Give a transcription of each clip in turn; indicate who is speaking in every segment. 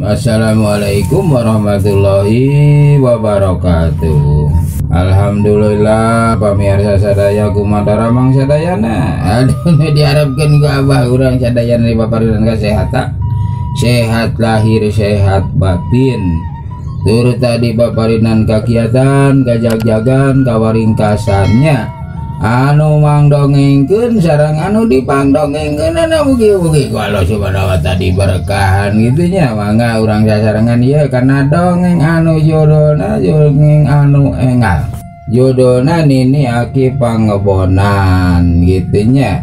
Speaker 1: Assalamualaikum warahmatullahi wabarakatuh. Alhamdulillah pamirsa sadaya kumaha daramang sadayana. Aduh diharapkeun ku abah urang sadayana dipaparinan kasehatan, sehat lahir sehat batin. Tur tadi baparinan kakiatan, kajagjagan, kawaringkasannya. Anu mangdongengkeun sareng anu dipangdongengkeun mugi-mugi ku Allah Subhanahu wa taala diberkahan kitu nya. Mangga urang sasarengan ieu kana dongeng anu judulna dongeng anu engal. Judulna Nini Aki Pangebonan kitu nya.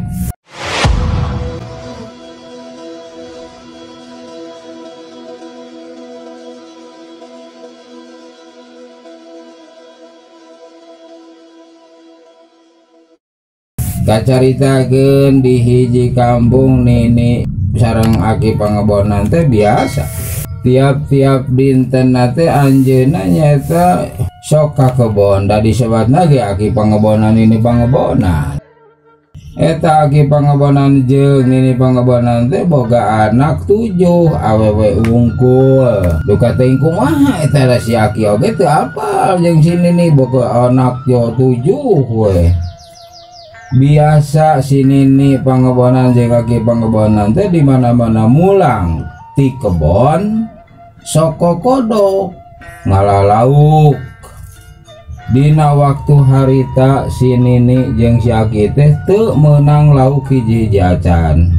Speaker 1: Kacaritakeun di hiji kampung Nini sareng Aki Pangebonan teh biasa tiap-tiap dinten teh anjeunna nyaeta sok ka kebon. Da disebatna ge Aki Pangebonan Nini Pangebonan. Eta Aki Pangebonan jeung Nini Pangebonan teh boga anak 7 awewe wungkul. Duka teuing kumaha eta da si Aki oge teu apal jeung si Nini boga anak yo 7 we. Biasa si Nini Pangebonan jeung Aki Pangebonan teh di mana-mana mulang ti kebon sok kokodok ngalalauk. Dina waktu harita si Nini jeung si Aki teh teu meunang lauk hiji-hiji acan.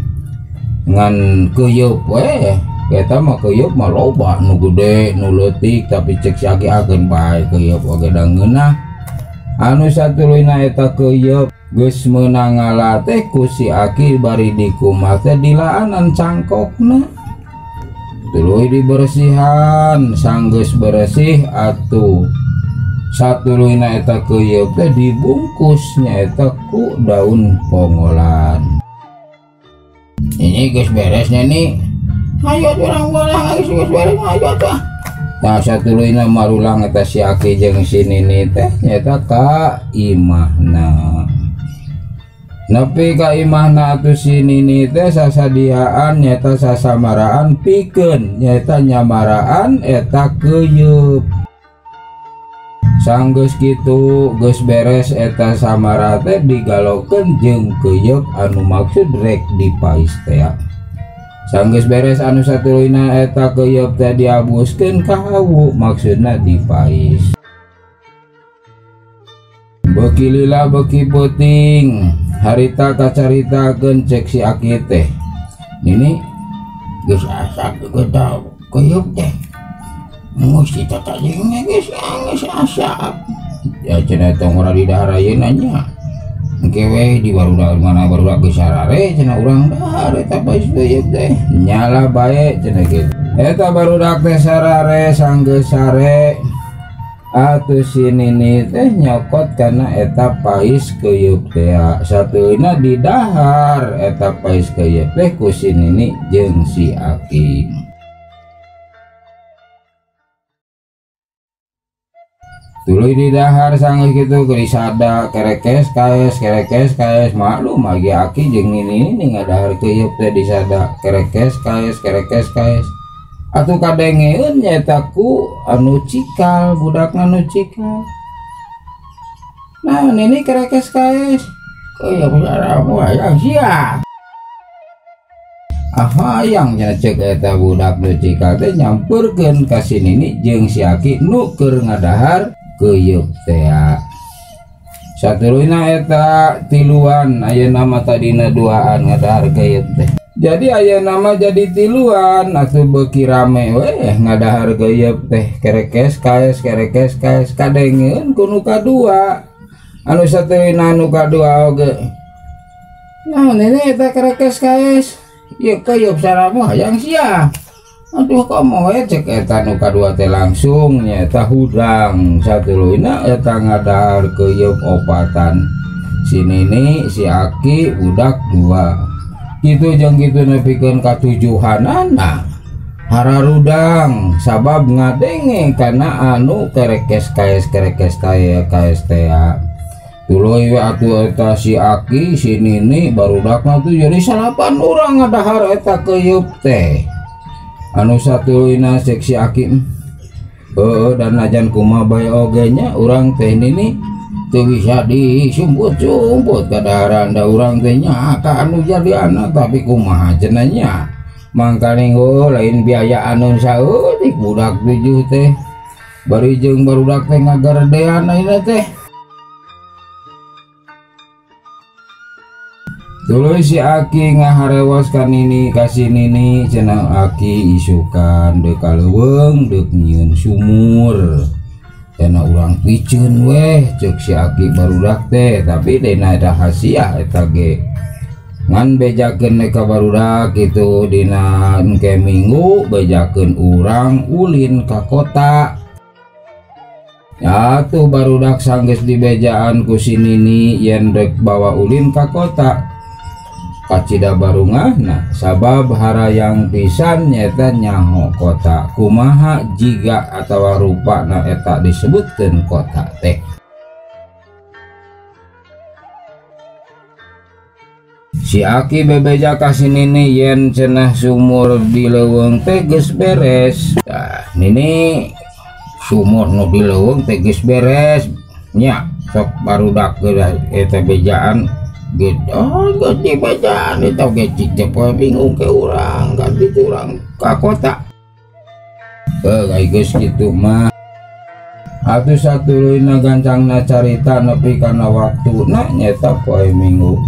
Speaker 1: Ngan keuyeup we, eta mah keuyeup mah loba nu gede nu leutik tapi cek si Aki akeun bae keuyeup oge da ngeunah. Anu satuluyna eta keuyeup geus meunang ngala teh ku si Aki bari dikumat teh dilaanan cangkokna. Tuluy dibersihan, sanggeus beresih atuh satuluyna eta keuyeup teh dibungkus nyaeta ku daun pongolan. Ini geus beres nya nih. Hayo urang bola geus beres hayo tah. Tah satuluyna marulang eta si Aki jeung si Nini teh nyaeta ka imahna. Nepi ka imahna atuh si Nini teh sasadiaan nyaeta sasamaraan pikeun nyaeta nyamaraan eta keuyeup. Sanggeus kitu geus beres eta samara teh digalokeun jeung keuyeup anu maksud rek dipais teh. Sanggeus beres anu satuluyna eta keuyeup teh diabuskeun ka hawu maksudna dipais. Beuki lila beuki peuting harita kacaritakeun cek si Aki teh. Nini geus asak geus keuyeup teh. Geus ditata jeung geus asak. Ya cenah tong ora didahar ayeuna nya. Engke we di barudak mana barudak geus sarare cenah urang dahar eta pais keuyeup teh. Nyala bae cenah kitu. Eta barudak teh sarare sanggeus sare. Atuh si Nini teh nyokot karena eta pais keuyeup teh. Satuluyna didahar eta pais keuyeup teh ku si Nini jeung si Aki. Tuluy didahar sanggeus kitu geus sada kerekes kaes maklum agi Aki jeung Nini ini ngadahar keuyeup teh disada kerekes kaes kerekes kaes. Atuh kadengeun nyaeta ku anu cikal budakna nu cikal. Nah Nini kerekes kaes keuyeup saramu hayang sia. Ah hayang nya cek eta budak nu cikal teh nyamperkeun ka si Nini jeung si Aki nu keur ngadahar keuyeup teh. Satuluyna eta tiluan ayeuna mah tadina duaan ngadahar keuyeup teh. Jadi ayeuna mah jadi tiluan atuh beuki rame we ngadahar keuyeup teh kerekes kaes kadengeun ku nu kadua. Anu satuluyna nu kadua oge. Nah Nini eta kerekes kaes ieu keuyeup saramu hayang sia. Aduh komo we cek eta nu kadua teh langsung nyaeta hudang. Satuluyna eta ngadahar keuyeup opatan. Si Nini si Aki budak 2. Kitu jeung kitu nepikeun katujuhanana hararudang sabab ngadenge kana anu kerekes kaes kaes teh. Tuluy we atuh eta si Aki si Nini barudakna tuh jadi salapan urang ngadahar eta keuyeup teh. Anu satuluyna cek si aki heueuh dan najan kumaha bae oge nya urang teh nini teu bisa disumput-sumput kadaharan da urang teh nya ka anu jadi anak tapi kumaha cenah nya mangkaning heueuh lain biaya anu saeutik budak tujuh teh bari jeung barudak teh ngagardean ayeuna teh. Tuluy si aki ngaharewas ka nini ka si nini cenah aki isukan deuk ka leuweung deuk nyieun sumur cenah urang piceun weh ceuk si aki barudak teh tapi dina rahasia eta ge ngan bejakeun ka barudak kitu dina engke minggu bejakeun urang ulin ka kota. Atuh barudak sanggeus dibejaan ku si nini yen rek bawa ulin ka kota kacida barungahna sabab harayang pisan nyata nyaho kota kumaha jiga atawa rupana eta disebutkeun kota teh. Si aki bebeja ka si nini yen cenah sumur di leuweung teh geus beres. Tah nini sumur nu di leuweung teh geus beres nya sok barudak eta bejaan gitu geus dibejaan eta ge cik teh bingung ke urang kan kitu urang ka kota. Heuh geus kitu mah atuh satuluyna gancangna carita nepi kana waktuna nyeta poe Minggu.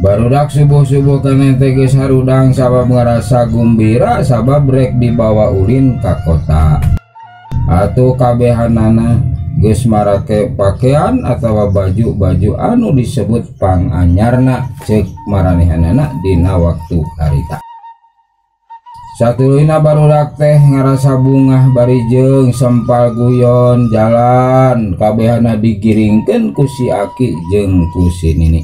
Speaker 1: Barudak subuh-subuh keneh teh geus harudang sabab ngarasa gumbira sabab rek dibawa ulin ka kota. Atuh kabehanana geus marake pakaian atawa baju-baju anu disebut panganyarna ceuk maranehanana dina waktu harita. Satuluyna barudak teh ngarasa bungah bari jeung sempal guyon jalan kabehana digiringkeun ku si aki jeung ku si nini.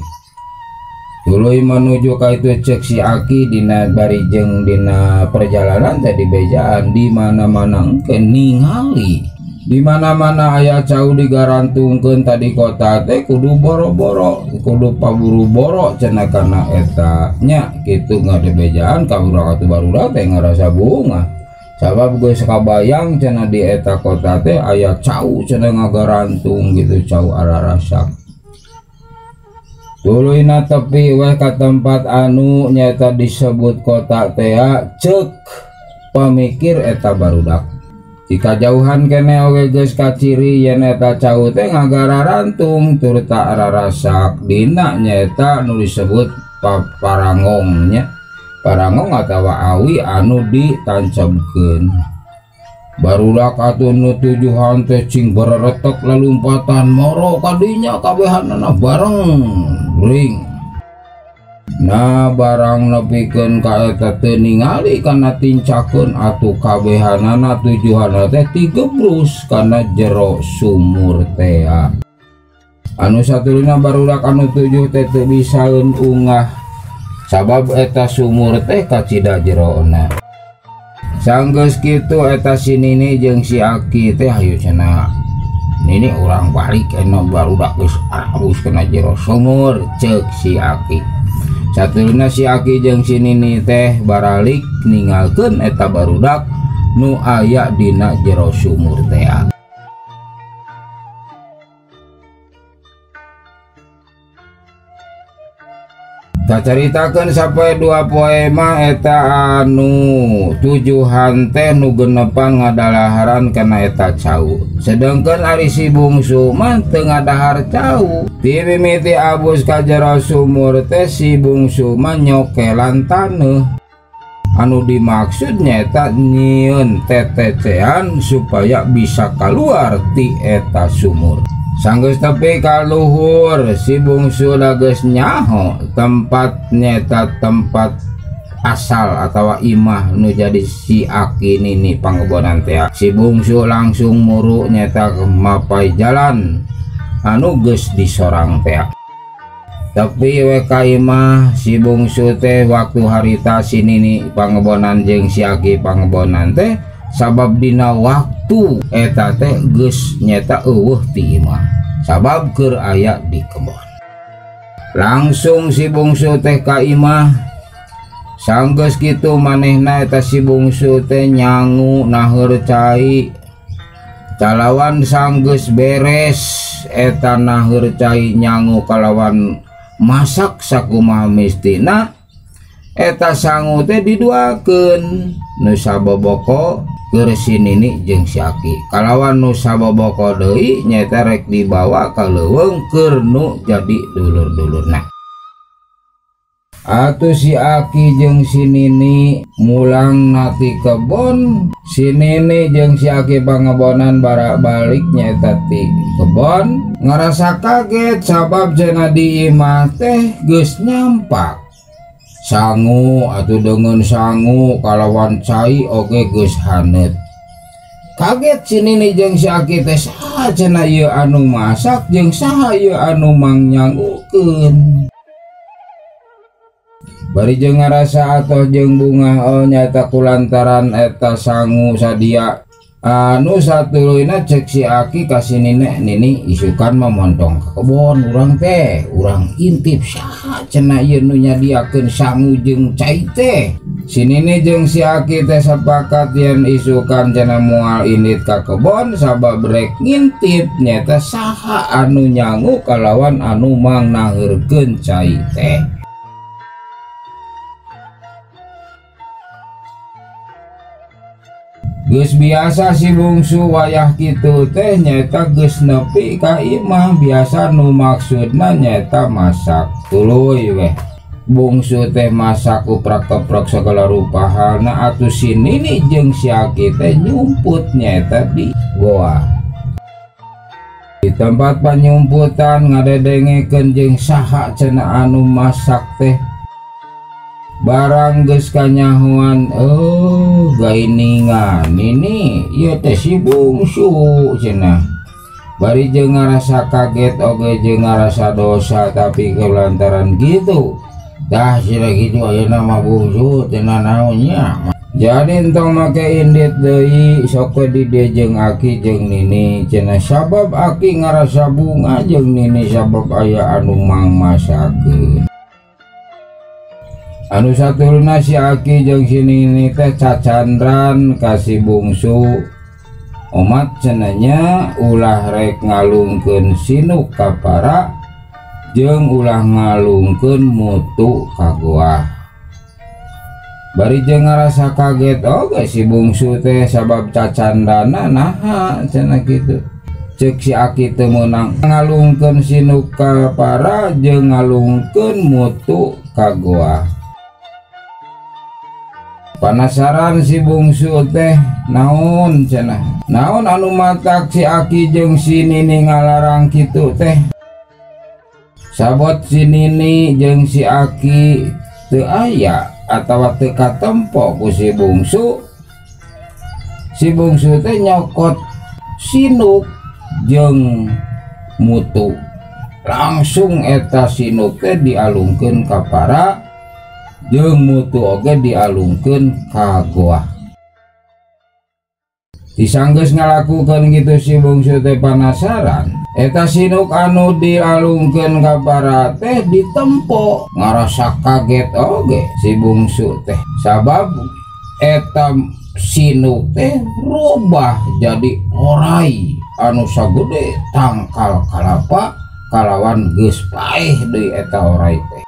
Speaker 1: Tuluy menuju ka itu cek si aki dina bari jeung dina perjalanan teh dibejaan di mana-mana engke ningali di mana-mana aya cau digarantungkeun tadi kota teh kudu boro-boro kudu paburu-boro cenah kana eta nya kitu ngadebejaan ka urang atuh barudak teh ngarasa bungah sabab geus kabayang cenah di eta kota teh aya cau cenah ngagarantung gitu cau ararasak. Tuluyna tepi weh ka tempat anu nyata disebut kota teh ceuk pamikir eta barudak. Jika jauhan kene oge geus kaciri yen eta cau teh ngagararantung turta rarasak dina nyaeta nu disebut parangong nya. Parangong atawa awi anu ditancapkeun. Barudak atuh nu tujuhan teh cing bereretek lalumpatan moro kadinya kabehanana bareng ring. Nah barang nepikeun ka eta teu ningali kana tincakeun atuh kabehanana tujuhanna teh tigebrus kana jero sumur teh. Anu satuluyna barudak anu tujuh teh teu bisaeun ungah sabab eta sumur teh kacida jerona. Sanggeus kitu eta si nini jeung si aki teh hayu cenah nini urang balik eno barudak geus arabus kana jero sumur ceuk si aki. Satuluyna si aki jeung si nini teh baralik ninggalkeun eta barudak nu aya dina jero sumur teh. Kacaritakeun sampai dua poe mah eta anu tujuhan teh nu genepan ngadalaharan kana eta cau. Sedengkeun ari si bungsu mah teu ngadahar cau. Ti mimiti abus ka jero sumur teh si bungsu mah nyokelan taneuh. Anu dimaksud nyaeta nyieun tetecean supaya bisa keluar ti eta sumur. Sanggeus tepi ka luhur si bungsu geus nyaho tempat nyaeta tempat asal atawa imah nu jadi si aki nini pangebonan teh. Si bungsu langsung muru nyaeta mapai jalan anu geus disorang teh. Tapi we ka imah si bungsu teh waktu harita si nini pangebonan jeung si aki pangebonan teh sabab dina waktu eta teh geus nyeta eueuh ti imah sabab keur aya di kebon. Langsung si bungsu teh ka imah Sanggeus kitu manehna eta si bungsu teh nyangu naheur cai. Calawan sanggeus beres eta naheur cai nyangu kalawan masak sakumaha mistina eta sangu teh diduakeun nu saboboko keur si nini jeung si aki. Kalawan nu saboboko deui nyaeta rek dibawa ka leuweung keur nu jadi dulur-dulurna. Atuh si aki jeung si nini mulang nati kebon, si nini jeung si aki pangebonan barak balik nyaeta ti kebon ngarasa kaget sabab cenah di imah teh geus nyampak sangu atuh deungeun sangu kalawan cai oge geus haneut. Kaget si nini jeung si aki teh saha cenah ieu anu masak jeung saha ieu anu mangnyangukeun. Bari jeung ngarasa atoh jeung bungah oh nyaeta kulantaran eta sangu sadia anu satuluyna cek si aki ka si nini, nini isukan mah montong ka kebon urang teh urang intip saha cenah ieu nu nyadiakeun sangu jeung cai teh. Si nini jeung si aki teh sepakat yen isukan cenah moal indit ka kebon sabab rek ngintip nyaeta saha anu nyangu kalawan anu mangnaheurkeun cai teh. Geus biasa si bungsu wayah kitu teh nyaeta geus nepi ka imah biasa nu maksudna nyaeta masak tuluy weh. Bungsu teh masak uprak-keprok segala rupa halna atuh si nini jeung si aki teh nyumput nyaeta di goa. Di tempat panyumputan ngadedengekeun jeung saha cenah anu masak teh. Barang geus kanyahoan oh gainingan nini ieu teh si bungsu cenah. Bari jeung ngarasa kaget oge jeung ngarasa dosa tapi kelantaran gitu dah sira kitu ayeuna mah bungsu teh naon nya. Jadi entong make indit deui sok we di dieu jeung aki jeung nini cenah sabab aki ngarasa bunga jeung nini sabab aya anu mangmasakeun. Anu satuluna si aki jeung si nini teh cacandran ka si bungsu. Omat cenahnya ulah rek ngalungkeun sinuk ka para jeung ulah ngalungkeun mutu ka goa. Bari jeung ngarasa kaget oge si bungsu teh sabab cacandana naha cenah kitu. Cek si aki teu meunang ngalungkeun sinuk ka para jeung ngalungkeun mutu ka goa. Panasaran si bungsu teh naon cenah naon anu matak si aki jeung si nini ngalarang kitu teh. Sabot si nini jeung si aki teu aya atawa teu katempo ku si bungsu. Si bungsu teh nyokot sinuk jeung mutu langsung eta sinuk teh dialungkeun ka para jeung mutu oge dialungkeun ka goa. Disanggeus ngalakukeun kitu si bungsu teh panasaran eta sinuk anu dialungkeun ka para teh ditempo ngarasa kaget oge si bungsu teh sabab eta sinuk teh rubah jadi orai anu sagede tangkal kalapa kalawan geus paeh deui eta orai teh.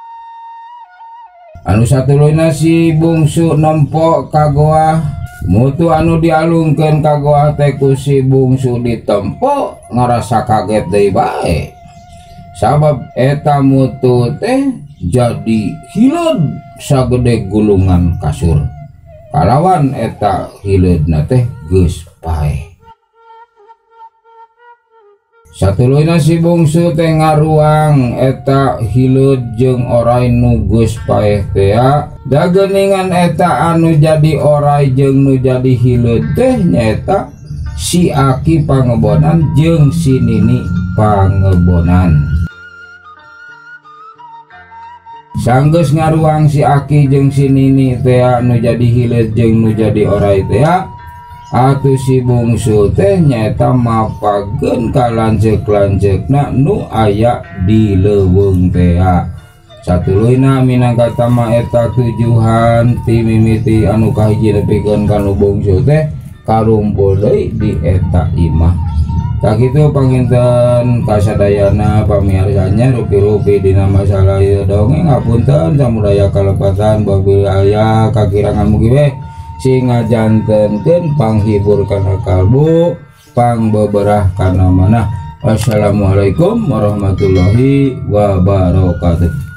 Speaker 1: Anu satuluyna si bungsu nempo ka goa mutu anu dialungkeun ka goa teh ku si bungsu ditempo ngarasa kaget deui bae sabab eta mutu teh jadi hileud sagede gulungan kasur kalawan eta hileudna teh geus paeh. Satuluyna si bungsu teh ngaruang eta hileud jeung orai nu geus paeh tea. Dageningan eta anu jadi orai jeung nu jadi hileud teh nyaeta si aki pangebonan jeung si nini pangebonan. Sanggeus ngaruang si aki jeung si nini tea nu jadi hileud jeung nu jadi orai tea. Atuh si bungsu teh nyaeta mapageun ka lanceuk-lanceukna nu aya di leuweung tea. Satuluyna minangka tama eta tujuhan ti mimiti anu kahiji nepikeun ka nu bungsu teh karumpul deui di eta imah. Tak kitu panginten kasadayana pamiarsanya rupi-rupi dina masalah ieu dongeng ngapunten samudaya kalepatan babil aya kakirangan mugi we sing ngajantenkeun panghibur kana kalbu pangbeberah kana manah. Wassalamualaikum warahmatullahi wabarakatuh.